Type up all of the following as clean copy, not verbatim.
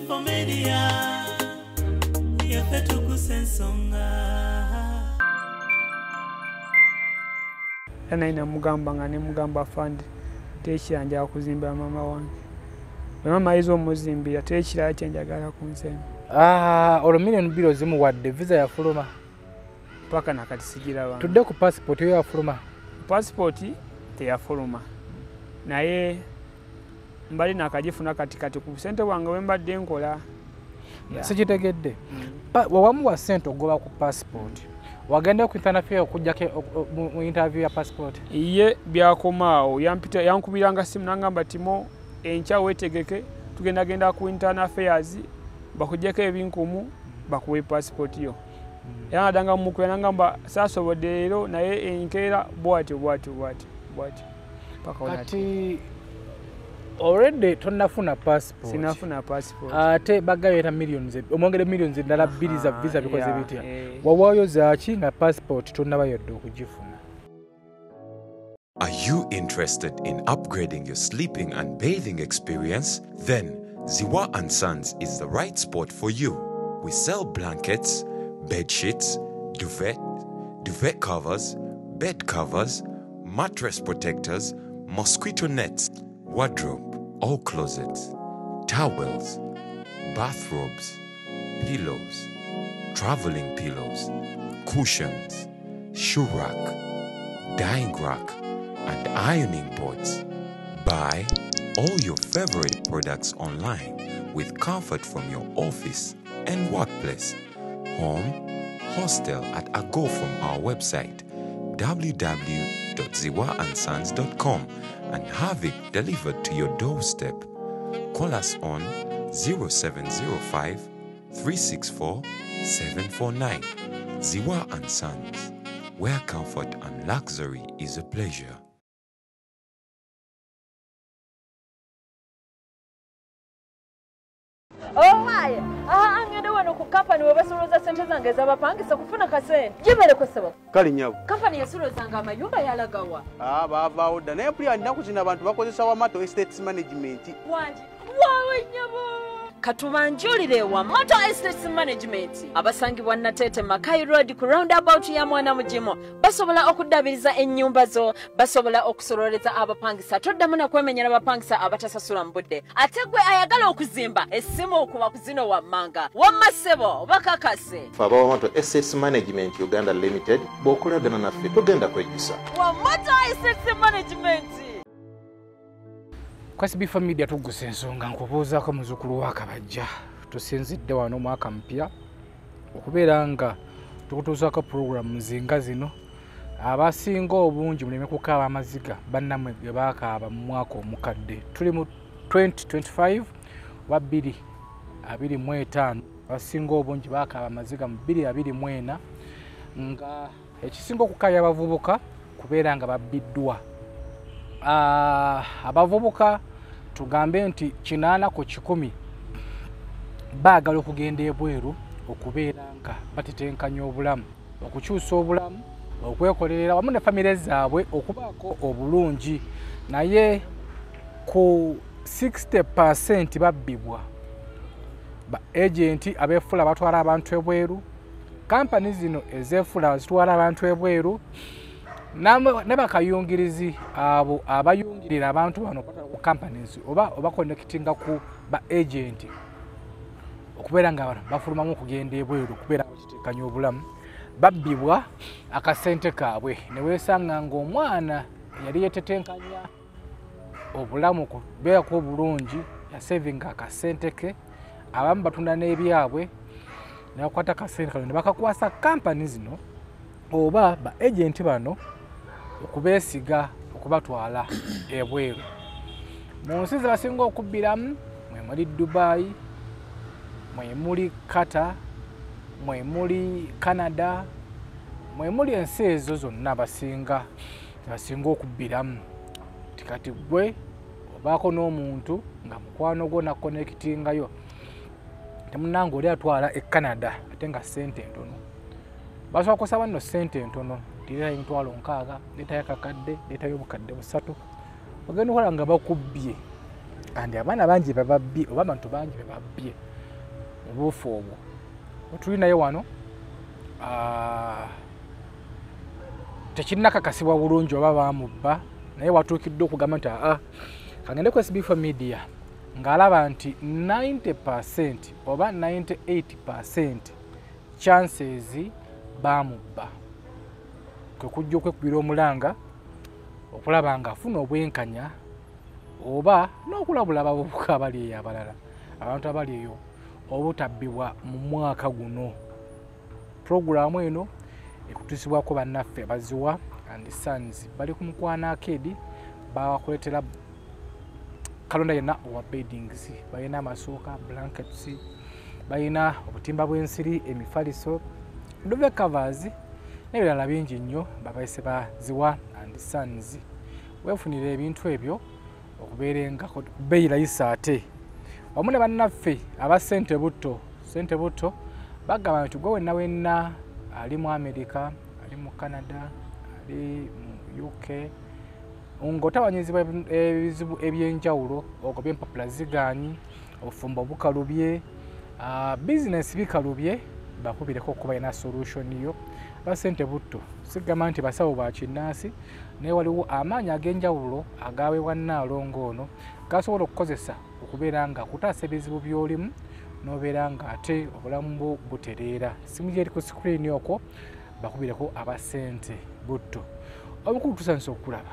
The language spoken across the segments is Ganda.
SB4 Media, yaffe tukusa ensonga. Era naye namugamba nga nemugamba afande tekira njagala kuzimbira maama wange. Bwe maama ayiza omuzimbira tekirala kye njagala ku nsi eno. Olwo 2 million zimuwadde, visa yafuluma? Paka nakati sigiraba. Tudde ku passport yo, yafuluma? Passport teyafuluma, naye mbali nakagifuna kati kati ku busente bwange bwe mbadde nkola. Sikitegedde. Wawamuwa ssente ogoba ku passport, wagenda ku internal affair okujjako mu interview ya passport? Ye byakomaawo, yampita, yankubiranga simu nangamba, "Timo, enkya weetegeke, tugendagenda ku internal affairs bakuggyeko ebinkumu bakuwe passport yo." Era nadanga mukubira nangamba saasobodde leero, naye enkeera, bwatyo bwatyo bwatyo bwatyo paka wenati. Kati already tonnafuna passport? Sinafuna passport. Ate bagabye millions, omwongere millions endala 2 za visa, bikoze bitya? Eh. Wawaayo zaaki nga passport tonnaba yadde okugifuna? Are you interested in upgrading your sleeping and bathing experience? Then Ziwa and Sons is the right spot for you. We sell blankets, bed sheets, duvet, duvet covers, bed covers, mattress protectors, mosquito nets, wardrobe or closets, towels, bathrobes, pillows, traveling pillows, cushions, shoe rack, drying rack, and ironing boards. Buy all your favorite products online with comfort from your office and workplace, home, hostel at a go from our website www.ziwaandsons.com and have it delivered to your doorstep. Call us on 0705 364 749. Ziwa and Sons, where comfort and luxury is a pleasure. Owaye, aha, ngende wano ku kampani we basoloza sente zange ez'abapangisa kufuna kasente. Gibereko ssebo. Kale nnyabo. Kampani yasolozanga amayumba yalagawa? Ah, baavaawo dda, naye mpulira nnaku zino abantu bakozesa Wamato Estates Management. Wangi waawe nnyabo. Katubanjulire Wamato Estates Management abasangibwa Natete, Makai Road, ku roundabout ya Mwana Mugimu. Basobola okuddabiriza ennyumba zo, basobola okusololeza abapangisa, toddamu nakwemenyera abapangisa abatasasula mu budde. Ate gwe ayagala okuzimba, essimu okuba ku zino wammanga. Wamma ssebo, bakakase. Ffe aba Wamato Estates Management Uganda Limited, bw'okolagana naffe togenda kwejjusa. Wamato Estates Management. Ku SB4 Media tuggusa ensonga. Nkubuuzaako muzzukulu wa Kabajja. Tusinzidde wano omwaka mupya okubeera nga tukutuusaako puroguramu zinga zino. Abasinga obungi muleme kukaaba amaziga bannammwe ge baakaaba mu mwaka omukadde. Tuli mu 2025 oba 2025. Abasinga obungi baakaaba amaziga mu 2024, nga ekisinga okukaabya abavubuka kubeera nga babbiddwa. Abavubuka tugambe nti 80% baagala okugenda ebweru okubeera nga batetenkanya obulamu, okukyusa obulamu, okwekolerera wamu ne famire zaabwe okubaako obulungi, naye ku 60% babbibwa ba agenti abeefula batwala abantu ebweru, kampani zino ezeefula zitwala abantu ebweru, ne bakayungirizi abo abayungirira abantu bano okubatwala ku companies oba obaconnectinga ku ba agenti okubeera nga bano bafulumamu okugenda ebweru okubeera bakiteekanya obulamu, babbibwa akasente kaabwe ne weesanga ng'omwana yali yetetenkanya obulamu okubeerako obulungi, yasevinga akasente ke. Abamu batunda n'ebyabwe ne bakwata akasente kano ne bakakwasa kampani zino oba ba agenti bano okubeesiga okubatwala ebweru. Mu nsi ze basinga okubbiramu mwe muli Dubai, mwe muli Qatar, mwe muli Canada, mwe muli ensi ezo zonna basinga okubbiramu. Kati gwe obaako n'omuntu nga mukwano gwo naconnectingayo, temunange oli atwala e Canada ate nga ssente ntono, basobola kusaba nno ssente ntono, leetayo 60,000, leetayo akakadde, leetayo 3,000, ogenda okola nga bakubbye. Andi abaana bangi bababbye oba abantu bangi bebabbye. Mu buufu obwo otuli naye wano tekinnakakasibwa bulungi oba baamubba, naye watuukidde okugamba nti aa kangende ku SB4 Media ng'alaba nti 90% oba 98% chances baamubba, kwe kujja okwekubira omulanga okulaba ng'afuna obwenkanya oba n'okulabula abavubuka abali eyo abalala, abantu abali eyo obutabbibwa mu mwaka guno. Puroguraamu eno ekutuusibwako bannaffe Abaziwa and Sons, bali ku Mukwano Arcade, bakuleetera kalonda yenna owa beddings, balina amasuuka, blankets, balina obutimba bw'ensiri, emifaliso, duvet covers n'ebirala bingi nnyo. Babayise Baziwa and Sons, weefunira ebintu ebyo okubeera nga bbeeyi layisi ate wamu ne bannaffe aba Ssente Butto. Ssente Butto bagamba nti gwe wenna wenna ali mu America, ali mu Canada, ali mu UK ng'otawanyizibwa ebizibu ebyenjawulo, ogobye empapula zigaanyi, obufumbo bukalubye, bizinesi bikalubye, bakubireko okuba ina solution yo. Aba Ssente Butto sigamba nti basawo ba kinnansi, naye waliwo amaanyi ag'enjawulo agaweebwa Nnaalongo ono gasobola okukozesa okubeera nga akutaasa ebizibu by'olimu n'obeera nga ate obulamu bwo butereera. Simu gye eri ku screen okwo, bakubireko aba Ssente Butto. Omukulu, tusanyusa okulaba.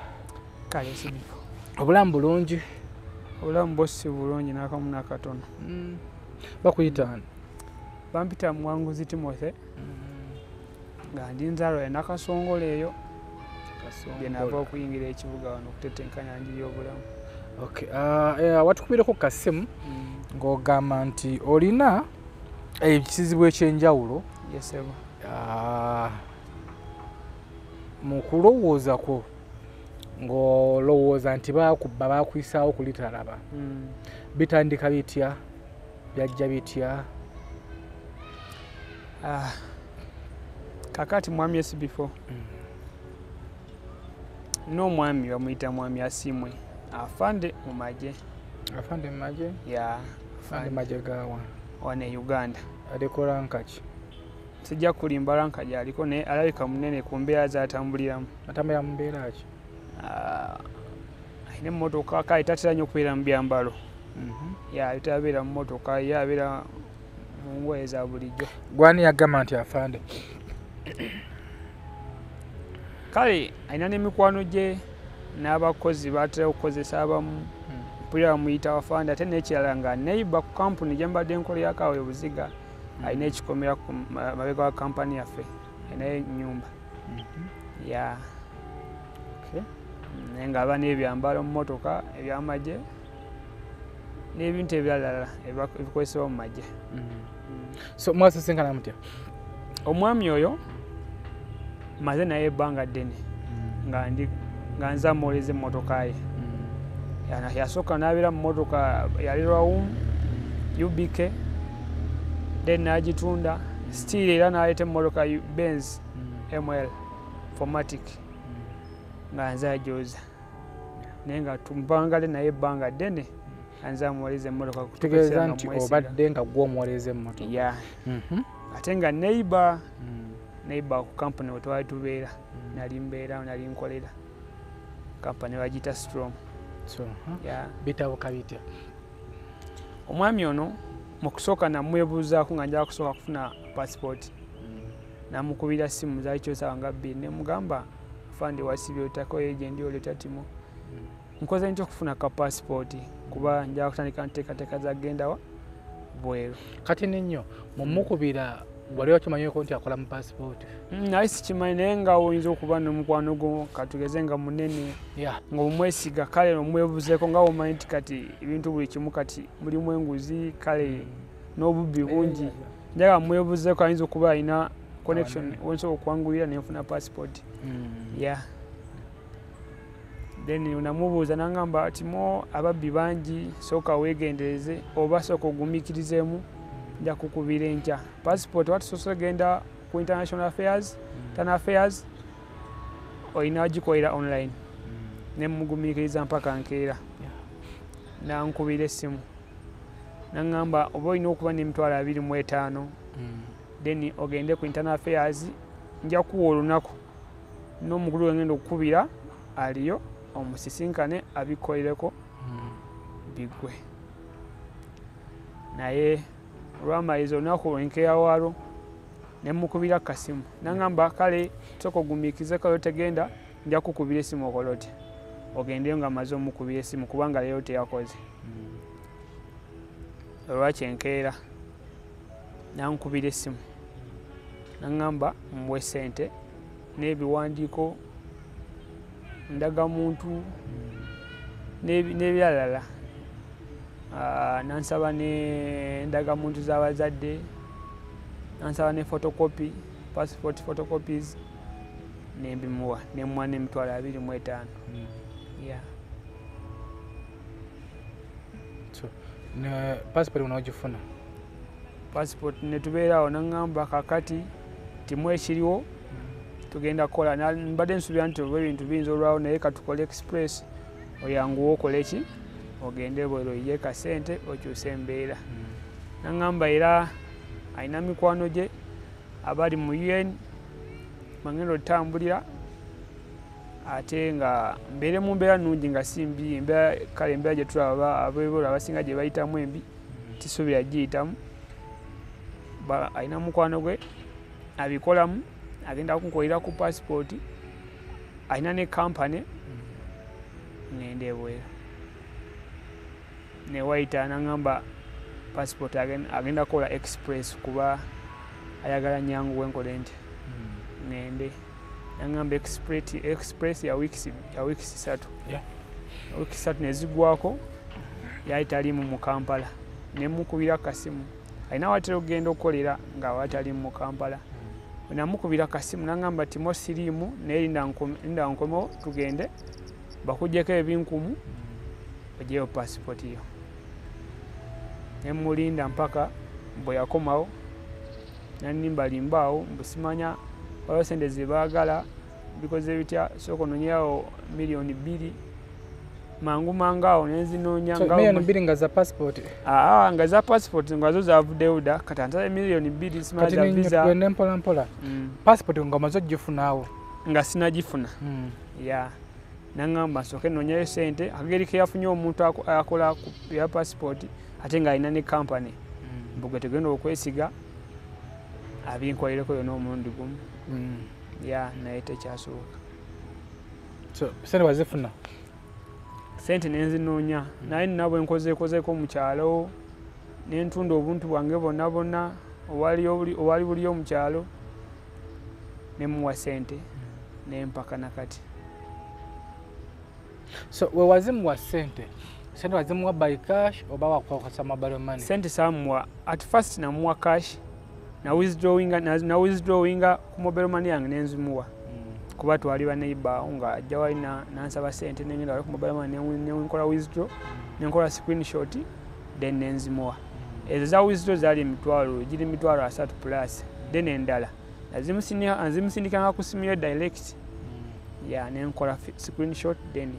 Kale sibiko. Obulamu bulungi? Obulamu bwo si bulungi n'akamu n'akatono. Bakuyita ani? Bampita Muwanguzi Timothy, nga ndi nzaalwa e Nakasongola eyo gye naava okuyingira ekibuga wano okutetenkanya njiri y'obulamu. Okay, watukubireko kasimu ng'ogamba nti olina ekizibu ekyenjawulo. Yes ssebo. Mu kulowooza kwo ng'olowooza nti baakubba, baakuyisaawo kulitalaba. Bitandika bitya? Byajja bitya? Kakati mwami SB4, n'omwami bamuyita Mwami Asiimwe, afande mu magye. Afande mu magye? Ya. Afande magye gaawa? Wano e Uganda. Aliko rank ki? Sijja kulimba rank gy'aliko, naye alabika munene ku mbeera z'atambuliramu. Atambulira mu mbeera ki? Alina emmotoka, kale tatera nnyo okubeera mu byambalo. Ya, tabeera mu mmotoka, ye abeera mu ngoye za bulijjo. Gwani yagamba nti afande? Kale alina n'emikwano gye n'abakozi batera okukozesa abamu, mpulira bamuyita afande. Ate n'ekirala nga neighbor ku kampuni gye mbadde nkolerako awo e Buziga, alina ekikomera ku mabega wa kampani yaffe, alinayo ennyumba. Ya, naye ng'aba n'ebyambalo mu mmotoka ebyamagye n'ebintu ebiralala ebikozesebwa mu magye. So mwasisinkana mutya? Omwami oyo maze naye ebbanga ddene nga ndi nga nze amwoleza emmotoka ye. Yasooka n'abeera mu mmotoka yali Raum UBK, then n'agitunda still era n'aleeta emmotoka Benz ML 4MATIC nga nze agyoza, naye nga tumpangale naye ebbanga ddene nga nze amwoleza emmotoka. Kutegeeza nti obadde nga gwe omwoleza emmotoka? Ya, ate nga neighbor neighbor ku kampuni we twali tubeera, nali mbeera, nali nkolera kampani bagiyita Strong. So, ya. Bitabuka bitya? Omwami ono mu kusooka namwebuuzaako nga njagala kusooka kufuna passport. Namukubira simu, zaali kyosawa nga 2, ne mugamba, "Afande, wasibye otako agent oleeta Timo, nkoze ntya okufuna ka passport kuba njagala kutandika nteekateeka za genda wa bweru?" Kati nennyo mumukubira wali okimanyeko nti akola mu passport? Naye sikimanyi, naye nga oyinza okuba n'omukwano gwo katugeze nga munene ng'omwesiga, kale omwebuzeeko nga omanyi nti kati ebintu buli kimu kati mulimu enguzi, kale n'obubbi bungi. Njagala mwebuzeeko, ayinza okuba alina connection wensobola okwanguyira nenfuna passport. Yeah, then namubuuza nangamba, "Timo, ababbi bangi, sooka weegendereze oba sooka ogumiikirizeemu, nja kukubira enkya." Passport watusoose genda ku international affairs, internal affairs, olina gikolera online. Nemugumiikiriza mpaka nkeera nankubira essimu. Naŋŋamba oba olina okuba n'emitwalo 25, then ogende ku internal affairs, nja kuwa olunaku n'omukulu wengenda okukubira aliyo omusisinkane abikolereko biggwe. Naye olwamaliza olunaku enkeera waalwo ne mukubira kasimu, naŋŋamba kale sooka ogumiikirize kale tegenda, nja kukubira essimu okole otya, ogendeyo nga maze omukubira essimu kubanga leero teyakoze. Olwaki enkeera nankubira essimu naŋŋamba muwe ssente n'ebiwandiiko, ndagamuntu n'ebiralala. Nansaba n'endagamuntu z'abazadde, nansaba ne photocopy, passport photocopies, nembimuwa, nemuwa n'emitwalo 25. Yeah. So, ne passport unogifuna? Passport netubeerawo, naŋŋamba kakati timu ekiriwo tugenda kukola. Mbadde nsuubira nti oba ebintu biyinza olwawo, naye katukole express oyanguwe okole ki, ogende bweru oyiye kasente okyuse embeera. Naŋŋamba era alina mikwano gye abali mu UN bagenda otutambulira, ate nga mbeere mu mbeera nnungi nga si mbi, embeera kale embeera gye tulaba ab'ebweru abasinga gye bayitamu embi, tisuubira giyitamu. Alina mukwano gwe abikolamu, agenda kunkolera ku passport, alina ne kampani, ngende ebweru. Newayita naŋŋamba passport agenda kukola express kuba ayagala nyanguwe nkole nti ngende. Naŋŋamba express ya weeks 3. Weeks 3 nezigwako yali taliimu mu Kampala. Ne mukubira kasimu, alina watera okugenda okukolera nga wataliimu mu Kampala. Namukubira kasimu naŋŋamba timo siriimu, naye linda nkomewo tugende bakuggyeko ebinkumu ogyeyo passport yo. Ne mulinda mpaka bwe yakomawo, nannimbalimba awo mbu simanya waliwo ssente ze baagala bikoze bitya, sooka onoonyeewo 2 million mangu mangu awo ne nzinoonya. So, 2 million nga za passport? Nga za passport nga zo zavuddeyo dda, kati antala 2 million simanya za visa. Tugende mpola mpola. Passport nga omaze ogifunaawo? Nga sinagifuna. Yeah. Naŋŋamba nsooke nnoonyeyo ssente, akageri ke yafunye omuntu akola ya passport ate ng'alina ne kampani, mbu gwe tugenda okwesiga abinkolereko yonna omulundi gumu. Yeah, naye tekyasoboka. So, ssente wazifuna? Ssente ne nzinoonya, naye nina bwe nkozeekozeeko mu kyalo, ne ntunda obuntu bwange bwonna bwonna obwali buliyo mu kyalo, ne muwa ssente ne mpaka nakati. So, we wazimuwa ssente, ssente wazimuwa by cash oba wakukozesa mobile money? Ssente saamuwa, at first namuwa cash, na withdrawinga ku mobile money yange ne nzimuwa. Kuba twali baneighbor nga ajja wali nansaba ssente ne ngenda wali ku mobile money ne nkola withdraw, ne nkola screenshot then ne nzimuwa. Ezo za withdraw zaali emitwalo, giri 30 plus, then endala nazimusindikanga ku simu yo direct. Yeah, ne nkola screenshot then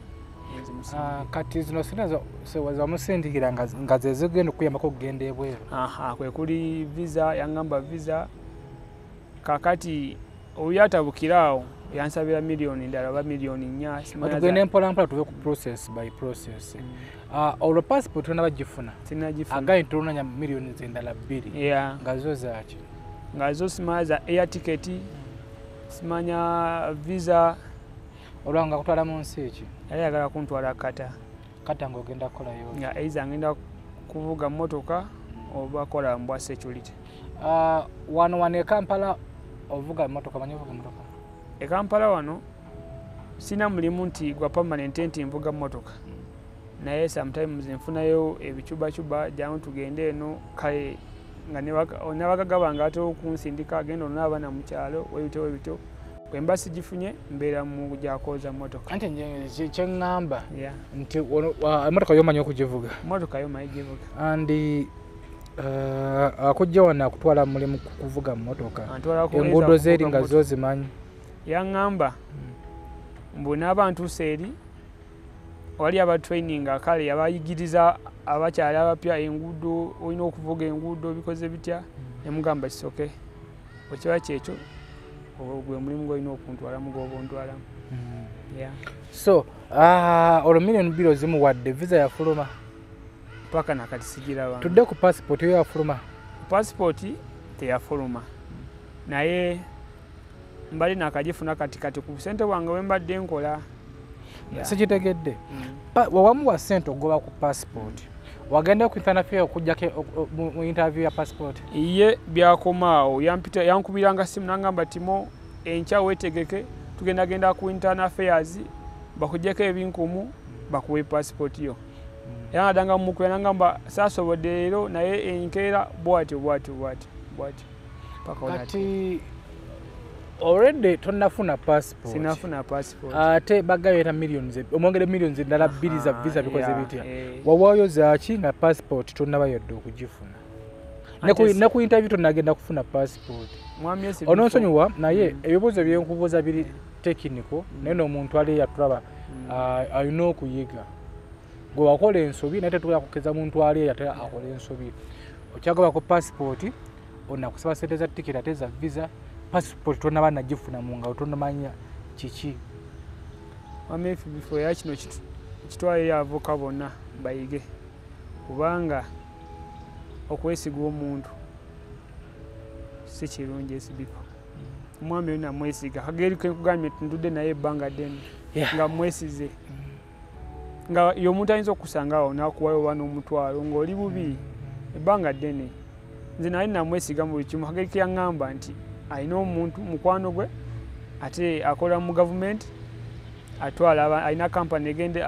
nzimusindika. Kati zino ssente wamusindikira nga ze zigenda okuyambako okugenda ebweru? Aha, kwe kuli visa, yangamba visa. Kakati oyatabukira awo yansabira 1 million ndala oba 4 million. Tugende mpola mpola tuve ku process by process. Olwo passport tonna bagifuna? Sinagifuna. Agaye tulunanya 2 million endala. Yeah. Nga zo zaaki? Nga zo simanya za air ticket, simanya visa. Olwo nga kutwala mu nsi ki? Yali ayagala kuntwala Qatar. Qatar ng'ogenda kukolayo? Nga either ngenda kuvuga mmotoka oba kola mbwa security. Wano e Kampala ovuga mmotoka, manyi ovuga mmotoka? E Kampala wano sina mulimu nti gwa permanent nti nvuga mmotoka. Naye sometimes nfunayo ebicubacuba jangu tugende eno, kale nga n'abagagga bange ate okunsindika agenda onona abaana mu kyalo webityo webityo. Bwe mba sigifunye mbeera mu gyakooza mmotoka. Anti kye ŋŋamba nti emmotoka yo omanyi okugivuga? Mmotoka yo omanyi givuga. And akujja wano akutwala mulimu kuvuga mmotoka, enguudo z'eri nga zo zimanyi? Yaŋŋamba mbu n'aba ntuuse eri Wali aba training kale abayigiriza abakyali abapya enguudo, olina okuvuga enguudo bikoze bitya, ne mugamba kisoke okiba kyekyo gwe mulimu gw'olina okuntwalamu gw'oba ontwalamu. Yeah. So olwo 2 million ozimuwadde, visa yafuluma? Paka nakati sigiraba. Tudde ku passport, yo yafuluma? Passport teyafuluma, naye mbadde nakagifuna kati kati ku busente bwange bwe mbadde nkola. Yeah. Sikitegedde. Wawamuwa sente ogoba ku passport, wagenda ku internal affair okujjako mu interview ya passport? Ye byakomaawo, yampita, yankubiranga simu nangamba, "Timo, enkya weetegeke, tugenda genda ku internal affairs bakugyeko ebinkumu bakuwe passport yo." Era nadanga mukubira nangamba, "Saasobodde leero, naye enkeera," bwatyo bwatyo bwatyo bwatyo paka wena. Kati already tonnafuna passport? Sinafuna passport. Ate bagabye millions, omwongere millions endala 2 za visa, bikoze bitya? Eh. Wawaayo zaaki nga passport tonnaba yadde okugifuna? Ne Ate ne ku interview tonnagenda kufuna passport? Mwami Esi, Ononsonyiwa, naye ebibuuzo byenkubuuza biri technical, naye n'omuntu ali yatulaba alina okuyiga. Gwe wakola ensobi, naye tetugenda kukeza muntu ali ate akola ensobi. Okyagaba ku passport, onakusaba sente za tiketi ate za visa, passport tonaba nagifuna mu ngalo, tonamanya kiki. Mwami Esi, before era kino kitwala eri abavubuka bonna bayige, kubanga okwesiga omuntu si kirungi. Esibiko omwami oyo namwesiga kageri kenkugambye ntudde naye ebbanga ddene nga mwesize, nga ye omuntu ayinza okusanga awo n'akuwayo oba n'omutwalo ng'oli bubi ebbanga ddene. Nze naye namwesiga mu buli kimu. Kageri ke yaŋŋamba nti alina omuntu mukwano gwe ate akola mu gavumenti, atwala alina kampani egende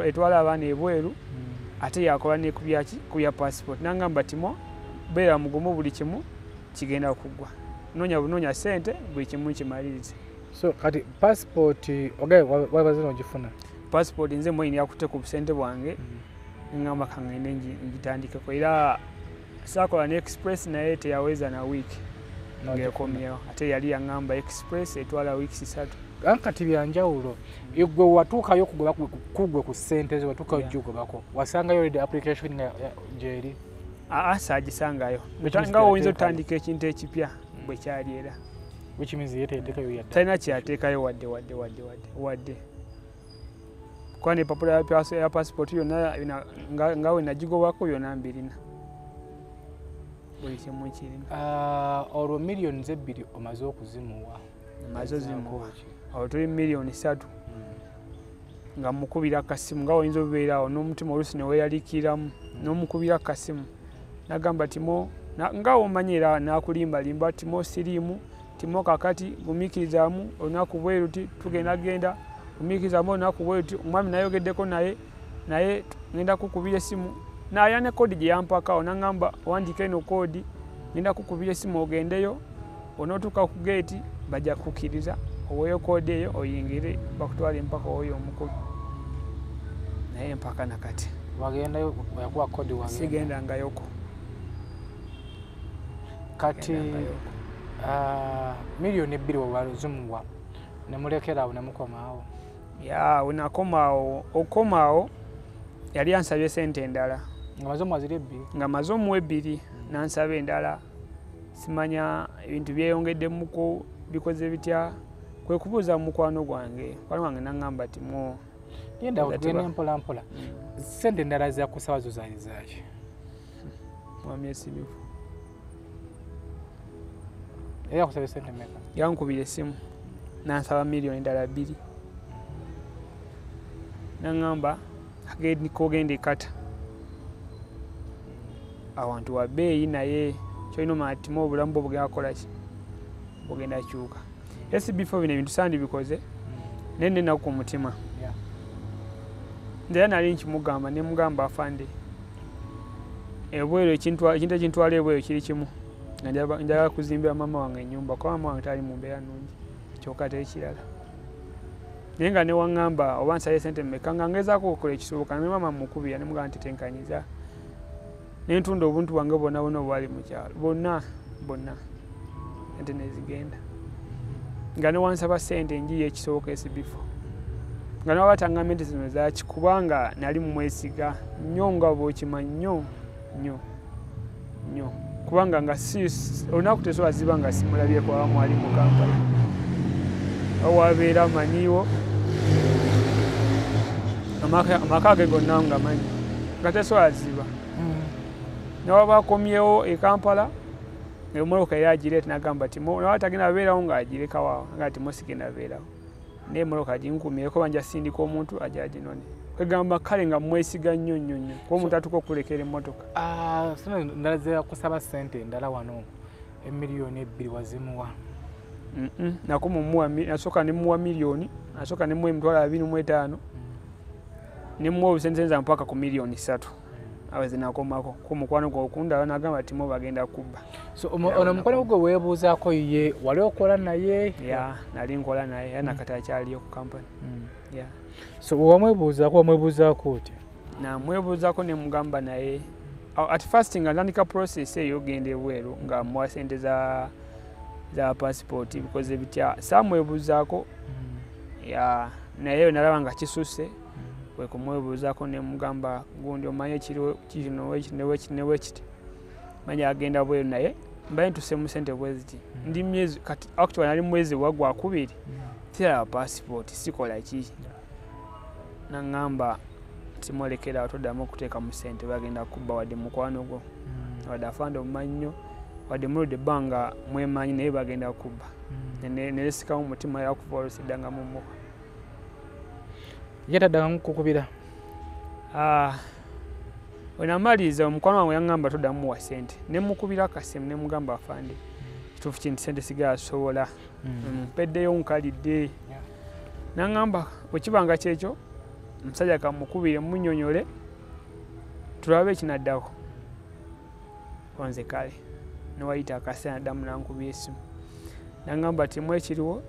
etwala abaana ebweru, ate yakola ne ku byaki, ku bya passport. Nangamba, "Timo, beera mugumu, buli kimu kigenda kuggwa, noonya bunoonya ssente, buli kimu kimalirize." So kati passport ogaye wabaze nogifuna? Passport nze mwenyini yakutte ku busente bwange, neŋŋamba kaŋŋende ngitandikeko. Era saakola ne express, naye teyaweza na wiiki ng'ekomyewo, ate yali yaŋŋamba express etwala wiiki 3. Kati byanjawulo, gwe watuukayo okugoba kugwe ku ssente zo, watuukayo gigobako, wasangayo already application nga gyeri? Aa, saagisangayo. Which means Nga oyinza teyateekayo. otandika ekintu ekipya bwe kyali era. Which means ye teyateekayo yadde? Talina kyeyateekayo wadde wadde wadde wadde wadde, kuba nepapula ya passport yonna nga we nagigobako yonna mbirina, buli kimu kirina. Ah, olwo 2 million omaze okuzimuwa? Maze ozimuwa. Ki? Awo tuli 3 million, nga mukubira akasimu, nga oyinza obeera awo n'omutima oluusi ne weeraliikiriramu, n'omukubira akasimu nagamba, "Timo," nga omanyi era n'akulimbalimba, "Timo, siriimu, Timo, kakati gumiikirizaamu olunaku bwe luti tugenda genda, gumiikirizaamu olunaku bwe luti, omwami nayogeddeko naye, naye ngenda kukubira essimu." Naye ne code gye yampakawo naŋŋamba, "Wandiika eno code, ngenda kukubira essimu ogendeyo, onootuuka ku geeti bajja kukkiriza, oweeyo code eyo oyingire bakutwale empaka oyo omukulu." Naye empaka nakati Wagendayo? Yakuwa code, wagenda? Sigendangayoko. Kati Gendangayoko. 2 million wazimuwa nemulekera awo nemukomaawo? Ya, wenakomaawo, okukomaawo yali ansabye sente endala. Nga maze omuwa ziri ebbiri? Nga maze omuwa ebbiri, nansaba endala. Simanya ebintu byeyongeddemuko bikoze bitya, kwe kubuuza mukwano gwange, mukwano gwange naŋŋamba, "Timo." Genda. Nga Tugende mpola mpola. Sente endala zakusaba zo zaali zaki? Mwami Esibifu. Era yakusaba sente meka? Yankubira essimu nansaba 2 million, naŋŋamba, "Kogenda ekata awantu wabbeeyi, naye kyolina omanya Timo, obulamu bwo bugenda kukolaki, bugenda kyuka." Sb4 bino ebintu sandibikoze, naye nenaku ku mutima. Nze era nali nkimugamba, nemugamba, "Afande, ebweru ekintu ekintwala ebweru kiri kimu, nga njagala kuzimbira maama wange ennyumba, kuba maama wange tali mu mbeera nnungi, kyokka tekirala." Naye nga newaŋŋamba oba nsaye sente mmeka, nga ngezaako okukola ekisoboka, ne maama mukubira nemugamba nti tenkanyiza, nentunda obuntu bwange bwonna bwonna obwali mu kyalo, bwonna bwonna, sente nezigenda. Nga newansaba sente njiyo ekisoboka, esibifo Nga nabo batangambye nti zino zaaki, kubanga nali mumwesiga nnyo nga bw'okimanyi nnyo nnyo nnyo, kubanga nga si olunaku tesobola ziba nga simulabyeko awamu ali mu Kampala awabeera amanyiwo amaka ge gonna nga manyi nga tesobola ziba. Nabo bakomyewo e Kampala emmotoka era agireeta n'agamba Timo nawe tagenda beerawo ng'agirekawo nga Timo sigenda beerawo, naye emmotoka aginkumireko banja sindika omuntu ajja aginone. Kwegamba kale nga mwesiga nnyo nnyo nnyo kuba omuntu atuuka okulekera emmotoka. Sino endala ze kusaba ssente endala wano emiliyoni 2 wazimuwa? Nakoma nasooka ne muwa miliyoni, nasooka ne muwa 25,000, ne muwa obusentenza mpaka ku miliyoni 3. Awo zinakomako ku mukwano gwe okundaba n'agamba Timo bagenda kubba. So ono omukwano gwe weebuuzaako ye wali okola naye? Yeah, nali nkola naye era nakati akyaliyo ku kampani. Yeah. So wamwebuuzaako, wamwebuuzaako otya? Namwebuuzaako ne mugamba naye at first nga ntandika process eyo ogenda ebweru nga muwa sente za passport bikoze bitya, saamwebuuzaako. Yeah, naye nalaba nga kisusse kwe kumwebuuzaako ne mugamba gundi omanye ekiriwo kino wekiti ne wekiti ne wekiti, manya agenda bweru naye mbaye ntuse mu sente bwe ziti, ndi myezi kati actually nali mwezi wa gwakubiri siraba passport sikola ki. Naŋŋamba timolekera toddamu okuteeka mu ssente bagenda kubba, wadde mukwano gwo, wadde afande omumanyi nnyo, wadde muludde ebbanga mwemanyi, naye bagenda kubba. Neresikamu omutima era kuva olwo siddanga mumuwa. Ye taddangamu kukubira? We namaliriza omukwano wange yaŋŋamba toddamu muwa ssente, ne mukubira akasimu ne mugamba afande kituufu ki nti ssente sigala sobola, mpeddeyo nkalidde. Naŋŋamba bwe kiba nga kyekyo omusajja kamukubire munnyonnyole tulabe ekinaddako. Nze kale newayita akaseera naddamu nankubira essimu naŋŋamba Timo ekiriwo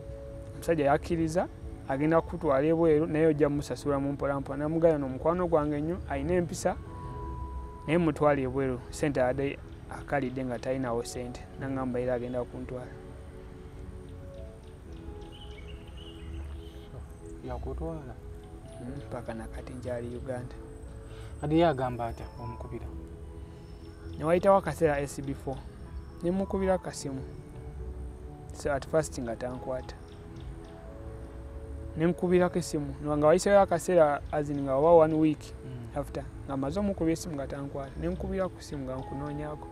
omusajja yakkiriza agenda kukutwala ebweru naye ojja musasula mu mpolampola. Namugamba n'omukwano gwange nnyo alina empisa naye mutwale ebweru ssente abadde akalidde nga talinawo ssente. Naŋŋamba era agenda kuntwala. Yakutwala? Mpaka nakati nkyali Uganda. Kati ye agamba atya omukubira? Newayitawo akaseera SB4 ne mukubira akasimu, so at first nga tankwata, ne nkubirako essimu nga wayiseewo akaseera as in nga oba one week after nga maze omukubira essimu nga tankwata, ne nkubira ku ssimu nga nkunoonyaako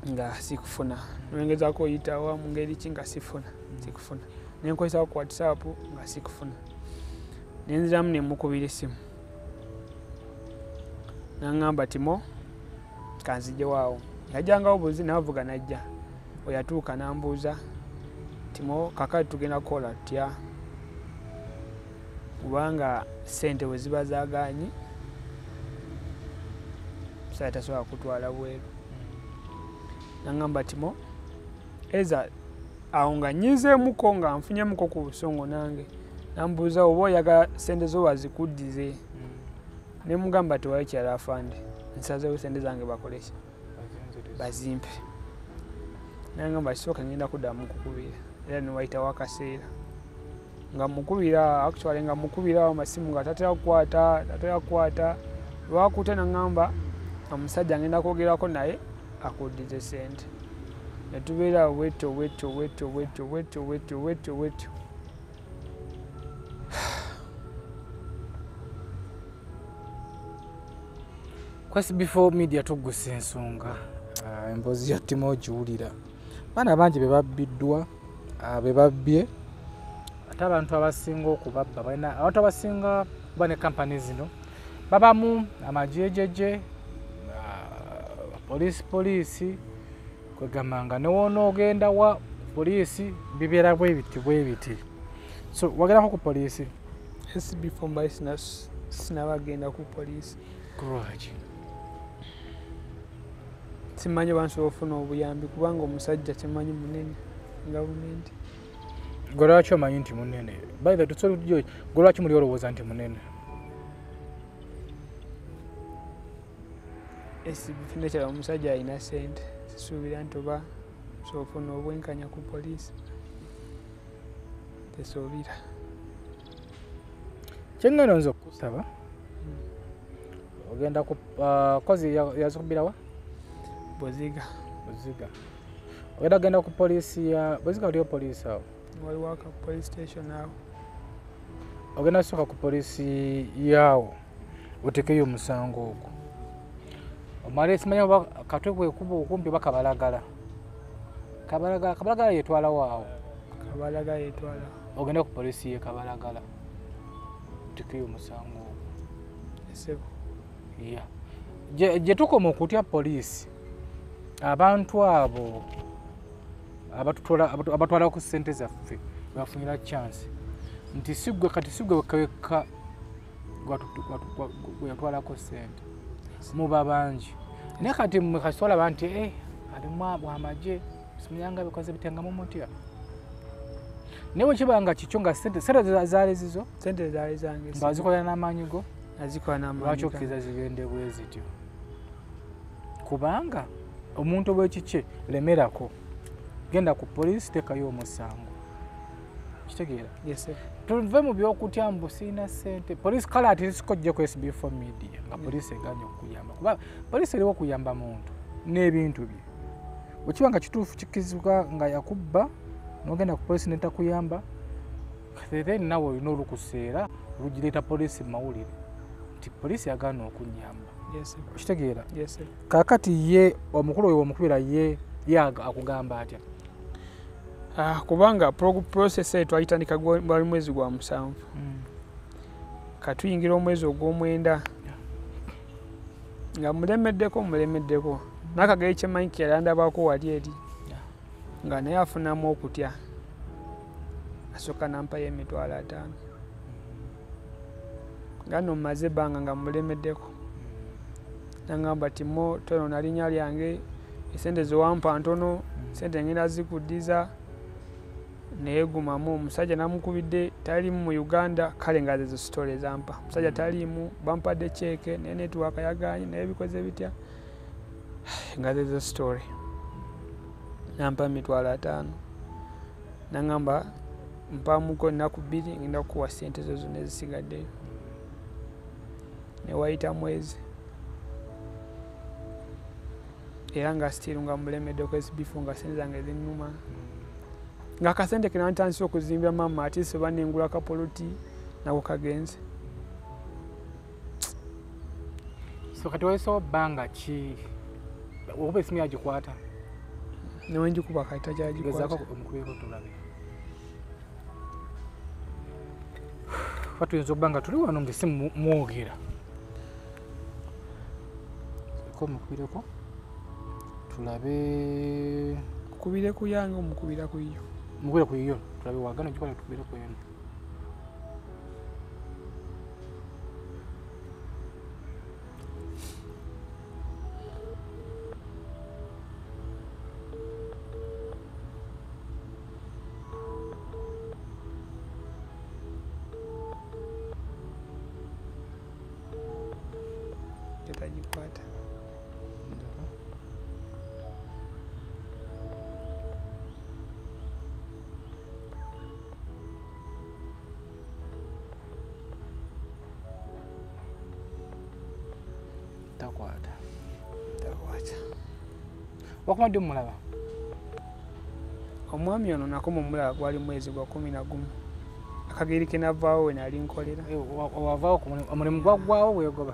nga sikufuna, nwengezaako oyitawa mu ngeri ki nga sifuna sikufuna, ne nkozesako ku WhatsApp nga sikufuna, ne nziramu ne mukubira essimu naŋŋamba Timo kanzigyewaawo. Yajjangawo buzi n'avuga n'ajja, bwe yatuuka n'ambuuza Timo kakati tugenda kukola tutya kubanga ssente bwe ziba zaagaanyi musajja tasobola kutwala bweru. Naŋŋamba Timo eza awo nga nnyizeemuko nga nfunyemuko ku busongo nange, nambuuza oba oyagala ssente zo bazikuddize, ne mugamba tewali kirala afande, nsazeewo ssente zange bakole ki bazimpe. Naŋŋamba kisooka ngenda kuddamu kukubira, era newayitawo akaseera nga mukubira, actually nga mukubira amasimu nga tatera kukwata, tatera kukwata. Lwakutte naŋŋamba omusajja ngenda kwogerako naye akuddize ssente. Ne tubeera bwetyo bwetyo bwetyo bwetyo bwetyo bwetyo bwetyo bwetyo. Ku SB4 Media tuggusa ensonga, emboozi ya Timo ogiwulira. Baana bangi be babbiddwa, be babbye, ate abantu abasinga okubabba balina abantu abasinga kuba ne kampani zino babamu amajejeje, poliisi kwegamba nga ne w'onoogenda wa poliisi bibeera bwe biti bwe biti. So wagendako ku poliisi? SB4 mbaye sinabagenda ku poliisi. Lwaki? Simanyi oba nsobola okufuna obuyambi kubanga omusajja kimanyi munene gavumenti. Gwe lwaki omanyi nti munene? By the way, gwe lwaki muli olowooza nti munene? Nekyala omusajja alina ssente, sisuubira nti oba nsobola okufuna obwenkanya ku poliisi, tesuubira. Kyengenda nze okusaba ogenda ku kozi yazikubirawa Buziga. Buziga. Ogenda genda ku poliisi ya Buziga, waliyo poliisi awo? Waliwo aka police station awo. Ogenda sooka ku poliisi yaawo otekeyo omusango ogwo, omale simanya oba Katwe bwekuba okumpi oba Kabalagala. Kabalagala, Kabalagala yetwalawo awo. Kabalagala yetwala. Ogenda ku poliisi ye Kabalagala otekeyo omusango ogwo. Esebo. Yeah. Gye tukoma okutya poliisi, abantu abo abatwala ku ssente zaffe bafunira chance nti sigwe kati sigwe wekka gwe yatwalako ssente, muba bangi. Naye kati mmwe kasi olaba nti alimu amagye simanyanga bikoze bitengamu mutya. Naye bwe kiba nga kikyo nga ssente zaali zizo, Sente zaali zange. Nga wazikolera n'amaanyi go, Nazikola n'amaanyi lwaki gange. okkiriza zigende bwe zityo? Kubanga omuntu bw'ekikye lemerako, genda ku poliisi teekayo omusango. Kitegeera? Yes, sir. Tuve mu by'okutya mbu sirina ssente. Poliisi kale ati siko ojje ku SB4 Media nga poliisi egaanye okukuyamba, kuba poliisi eriwo okuyamba muntu n'ebintu bye. Bwe kiba nga kituufu kikkirizibwa nga yakubba n'ogenda ku poliisi n'etakuyamba, then nawe olina olukuseera lugireeta poliisi mu mawulire nti poliisi yagaana okunnyamba. Yes, sir. Okitegeera? Yes, sir. Kaakati ye omukulu oyo omukubira ye akugamba atya? Kubanga process eyo twagitandika gwali mwezi gwa 7. Katuyingira omwezi ogw'omwenda nga mulemeddeko n'akageri kyemanyi ke yali andabako wali eri nga naye afunamu okutya, asooka n'ampayo 50,000 nga nno mmaze ebbanga nga mulemeddeko. Nangamba ti mo toyonoona linnya lyange, esente ze wampa ntono, sente ngenda zikuddiza. Naye gumamu. Omusajja namukubidde taliimu mu Uganda, kale nga zezo sitole zampa. Omusajja taliimu, bampadde ceeke naye netiwaaka yagaanye, naye bikoze bitya, nga zezo sitole. Nampa 50,000 nangamba mpaamuko ennaku 2 ngenda kukuwa ssente zo zonna ezisigaddeyo. Ne wayita mwezi era nga still nga mulemeddeko SB4 nga ssente zange zinnuma. Nga akasente ke nantandise okuzimbira maama ate oba nengula kapoloti nako kagenze. So kati wayiseewo bbanga ki oba esimu yagikwata? Newe njikuba kati takyagikwata. Gezaako omukubireko tulabe. Kuba tuyinza okuba nga tuli wano ng'essimu mwogera. Ko omukubireko tulabe. Kubire ku yange omukubira ku yo. Mukubire ku yo tulabe wagana ogikola tukubire ku eno. Tetagikwata. Takwata. Takwata. Wakoma ddi omulaba? Omwami ono nakoma omulaba gwali mwezi gwa 11. Akageri ke navaawo we nali nkolera. Wavaawo ku mulimu, omulimu gwaggwawo weegoba?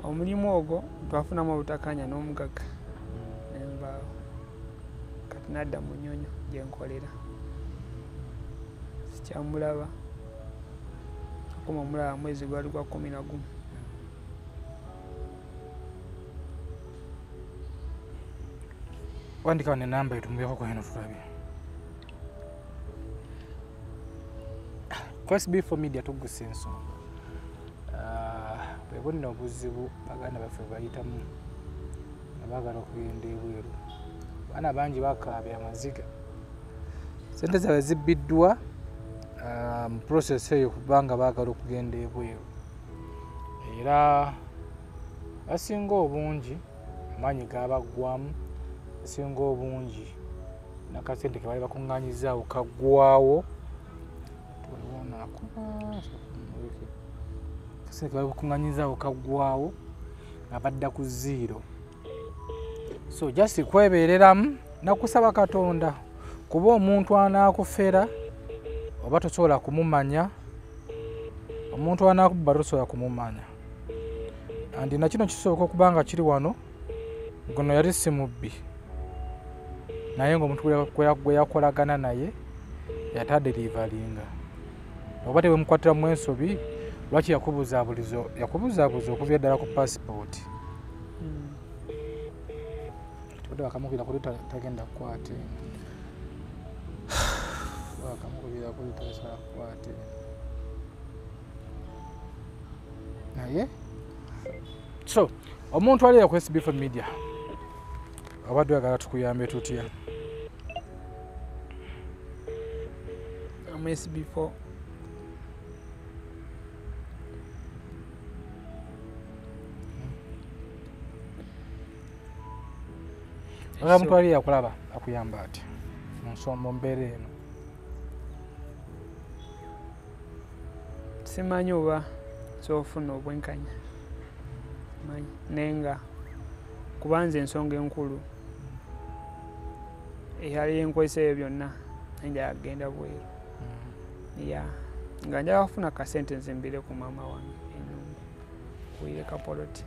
Omulimu ogwo twafunamu obutakkaanya n'omugagga ne nvaawo. Kati nadda mu Nnyonyo gye nkolera. Sikyamulaba. Nakoma omulaba mwezi gwali gwa 11. Wandika wano enamba etumubireko ku eno tulabe. Ku SB4 Media tugusa ensonga. Bwe bunno obuzibu baganda baffe bwe bayitamu nga baagala okugenda ebweru. Abaana bangi bakaabya amaziga. Ssente zaabwe zibbiddwa mu process eyo kubanga baagala okugenda ebweru. Era basinga obungi amaanyi gaabaggwamu, basinga obungi n'akasente ke baali bakuŋŋaanyizaawo kaggwawo. Waliwo ono akuba, Akasente bakuŋŋanyizaawo kaggwawo nga badda ku zero. So just kwebeereramu nakusaba Katonda kuba omuntu anaakufera oba tosobola kumumanya, omuntu anaakubba tosobola kumumanya. And na kino kisooka okuba nga kiri wano, guno yali si mubbi, naye ng'omuntu gwe yakolagana naye yataderivalinga. Oba tewemukwatiramu ensobi, lwaki yakubuzaabuza okuva ddala ku pasipooti? Tubadde bakamukubira kuli tagenda kukwata eno. Bakamukubira kuli tasobola kukwata eno. Naye so omuntu ali ku SB4 Media obadde oyagala tukuyambe tutya? Am SB4 omuntu ali yakulaba akuyamba atya mu mbeera eno? Simanyi oba sofuna obwenkanya, manyi naye nga kubanza ensonga enkulu eyali enkwesa eyo byonna njagala kugenda bweru. Ya nga njagala kufuna kasente nzimbire ku maama wange ennyumba kuyire kapoloti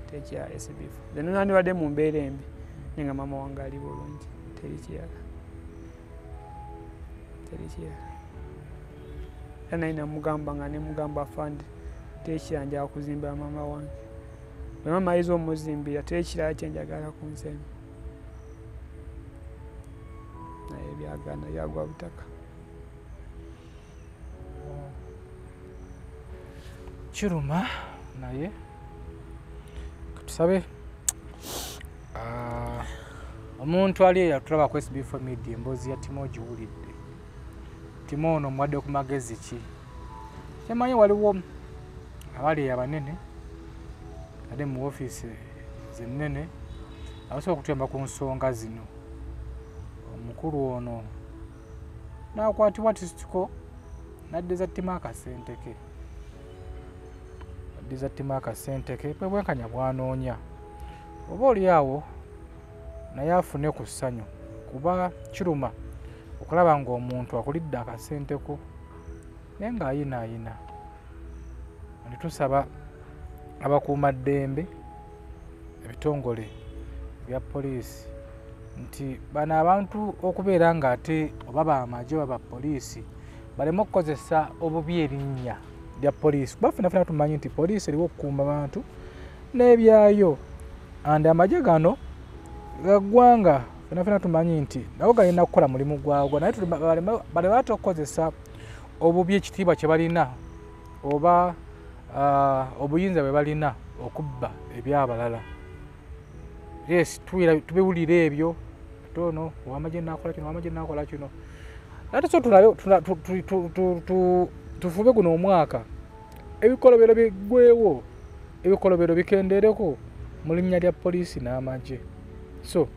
tekya SB4. Then nandibadde mu mbeera embi naye nga maama wange ali bulungi, teri kirala, teri kirala. Era naye namugamba nga nemugamba afande teri kirala, njagala kuzimbira maama wange. Bwe maama ayiza omuzimbira teri kirala kye njagala ku nsi eno. Naye byagaana, byagwa butaka. Kiruma naye tusabe omuntu ali eyatulaba ku SB4 Media emboozi ya Timo ogiwulidde. Timo ono omuwadde ku magezi ki? Kyemanyi waliwo abali abanene ate mu ofiisi zennene abasobola okutuyamba ku nsonga zino. Omukulu ono n'akwatibwa tisitiko n'addiza Timo akasente ke, addiza Timo akasente ke bwe bwenkanya bw'anoonya oba oli awo naye afune ku ssanyu, kuba kiruma okulaba ng'omuntu akulidde akasente ko naye ng'ayinaayina. Ne tusaba abakuumaddembe, ebitongole ebya poliisi nti bano abantu okubeera ng'ate oba bamagye oba bapoliisi baleme okukozesa obubi erinnya lya poliisi, kuba ffenna ffenna tumanyi nti poliisi eriwo okukuuma bantu n'ebyayo, and amagye gano ga ggwanga ffenna ffenna tumanyi nti nago galina kukola mulimu gwago, naye baleme ate okukozesa obubi ekitiibwa kye balina oba obuyinza bwe balina okubba ebyabalala. Yes, tubiwulira ebyo tono owamagye nakola kino, owamagye nakola kino. Ate so tulabe tufube guno omwaka ebikolobero biggwewo, ebikolobero bikendereko mu linnya lya poliisi n'amagye. So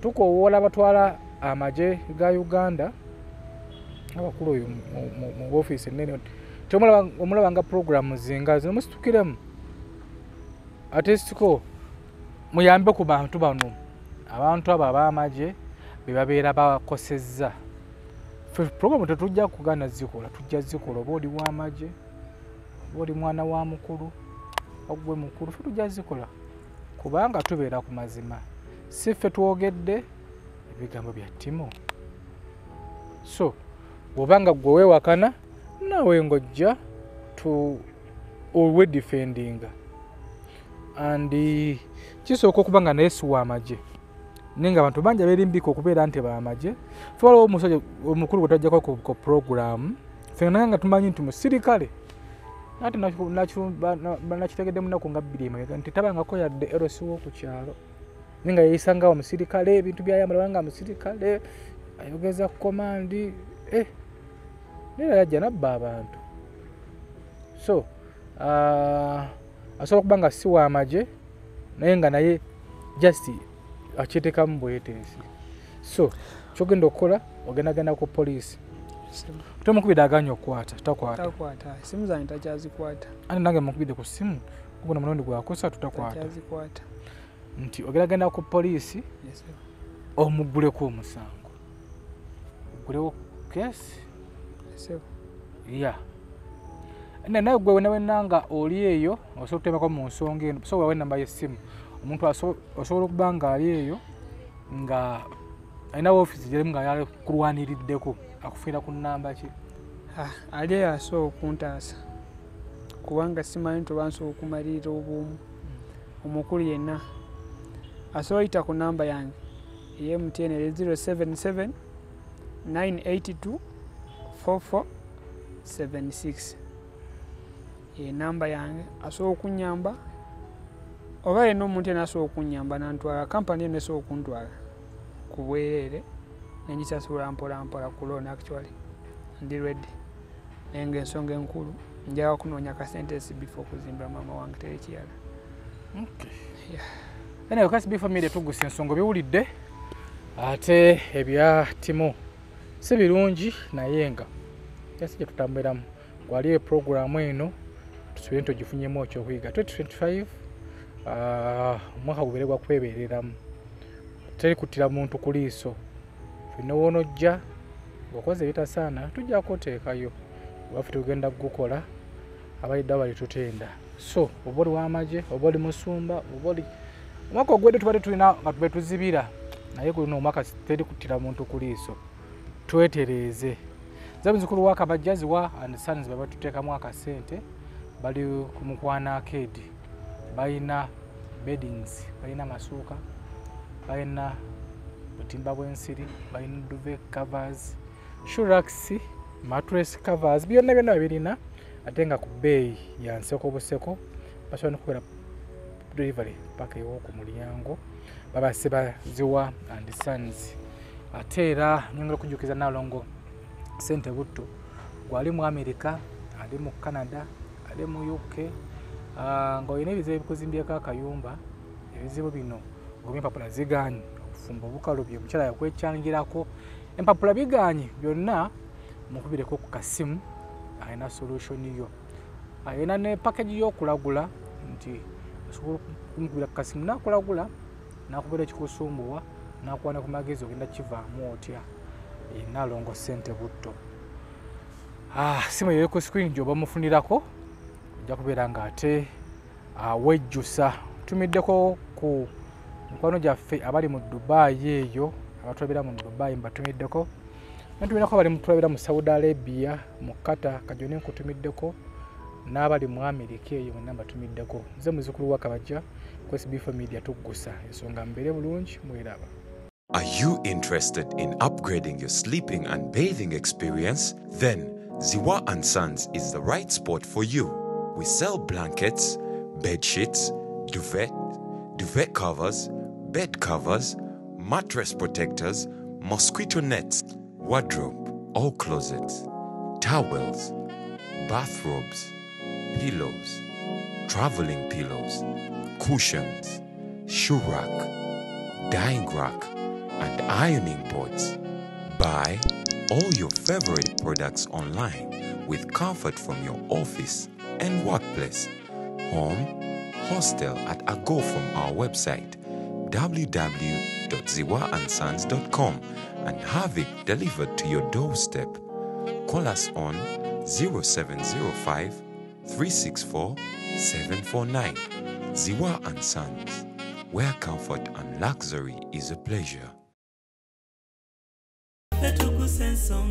tukowoola abatwala amagye ga Uganda abakulu oyo mu ofiisi ennene, omulaba nga puroguramu zinga zino musitukiremu ate siko muyambe ku bantu bano, abantu abo ab'amagye be babeera bakosezza. Ffe puroguramu tetujja kugaana zikola, tujja zikola oba oli w'amagye oba oli mwana wa mukulu ogwe mukulu, ffe tujja zikola kubanga tubeera ku mazima, si ffe twogedde ebigambo bya Timo. So bw'obanga ggwe weewakana naawe ng'ojja owedifendinga. And kisooka okuba nga naye si w'amagye, naye nga abantu bangi abeerimbika okubeera nti b'amagye. Ffe waliwo omusajja omukulu gwe twajjako ku puroguramu, ffe naye nga tumanyi nti musirikale, ate nakitegedde mu nnaku nga 2 emabega nti tabangako yadde LC w'oku kyalo, naye nga yeeyisa nga omusirikale, ebintu by'ayambala nga musirikale, ayogeza komandi, naye era yajja n'abba abantu. So asobola okuba nga si w'amagye naye nga naye just akyeteekamu bweteesi. So ky'ogenda okukola ogendagenda ku poliisi. Tomukubidde aganye okukwata, takwata. Takwata, esimu zange takyazikwata. Ate nange mukubidde ku ssimu guno mulundi gwakusatu takwata. Takyazikwata. Nti ogenda ku poliisi omugguleko omusango, oggulewo keesi. Ya naye gwe wena wena nga oli eyo osobola okutemako mu nsonga eno, sobola enamba y'essimu omuntu osobola okuba nga ali eyo nga alina woofiisi gyerimu nga yakulwaniriddeko akufiira ku nnamba ki? Ali eyo asobola okuntaasa kubanga simanyi nti oba nsobola okumalirira obuumu. Omukulu yenna asobola oyita ku namba yange ey'e MTN eri 077 982 4476 enamba yange, asobola okunyamba oba yenna omuntu yenna asobola okunyamba nantwala kampani eno esobola okuntwala ku bwereere nengisasula mpola mpola ku loan. Actually ndi ready, naye nga ensonga enkulu njagala kunoonya kasente SB4 okuzimba maama wange, teri kirala. Anyway, kasi B family tugusa ensonga biwulidde, ate ebya Timo si birungi naye nga ensi gye tutambuliramu gwali programu eno tusubire nti ogifunyemu ekyokuyiga. 2025 omwaka gubeere gwa kwebeereramu, teri kuttira muntu ku liiso. Ffenna woonojja ng'okoze ebitasaana tujja kuteekayo waffe tugenda kugukola, abalidde bali tutenda. So oba oli w'amagye oba oli musumba oba oli omwaka ogwedde tubadde tulina nga tube tuzibira, naye guno omwaka teri kuttira muntu ku liiso, twetereeze. Nze muzukulu wa Kabajja Ziwa and Sons baba tuteekamu akasente, bali ku Mukwana Arcade, balina beddings, balina amasuuka, balina butimba bw'ensiri, balina duvet covers, shoe racks, mattress covers, byonna byonna babirina ate nga ku bbeeyi ya nseko buseko. Basobola n'okukola delivery paka ewo ku mulyango, babase ba Ziwa and Sons. Ate era nyongera okujjukiza Nalongo Sente Butto gwali mu America, ali mu Canada, ali mu UK, ng'olina ebizibu ebikuzimbyeko akayumba. Ebizibu bino ng'oba empapula zigaanye, obufumbo bukalubye, omukyala yakwekyangirako, empapula bigaanye, byonna mukubireko ku kasimu, alina solution yo. Alina ne package y'okulagula nti osobola okumukubira ku kasimu n'akulagula, n'akubira ekikusumbuwa, n'akuwa ne ku magezi ogenda kivaamu otya. Nalongo Sente Butto. Simu eyo ku screen gy'oba mufunirako, ojja kubeera ng'ate wejjusa. Tumiddeko ku mikwano gyaffe abali mu Dubai eyo, abatulabira mu Dubai mbatumiddeko, Ntumirako abali mutulabira mu Saudi Arabia, mu Qatar, Kajoni nkutumiddeko, n'abali mu Amerika eyo mwenna mbatumiddeko. Nze muzukulu wa Kabajja, ku SB4 Media tuggusa ensonga mbeere bulungi mweraba. Are you interested in upgrading your sleeping and bathing experience? Then Ziwa and Sons is the right spot for you. We sell blankets, bed sheets, duvet, duvet covers, bed covers, mattress protectors, mosquito nets, wardrobe or closets, towels, bathrobes, pillows, traveling pillows, cushions, shoe rack, dyeing rack, and ironing boards. Buy all your favorite products online with comfort from your office and workplace, home, hostel at a go from our website www.ziwaandsons.com and have it delivered to your doorstep. Call us on 0705 364 749. Ziwa and Sons, where comfort and luxury is a pleasure. Ffe tugusa ensonga.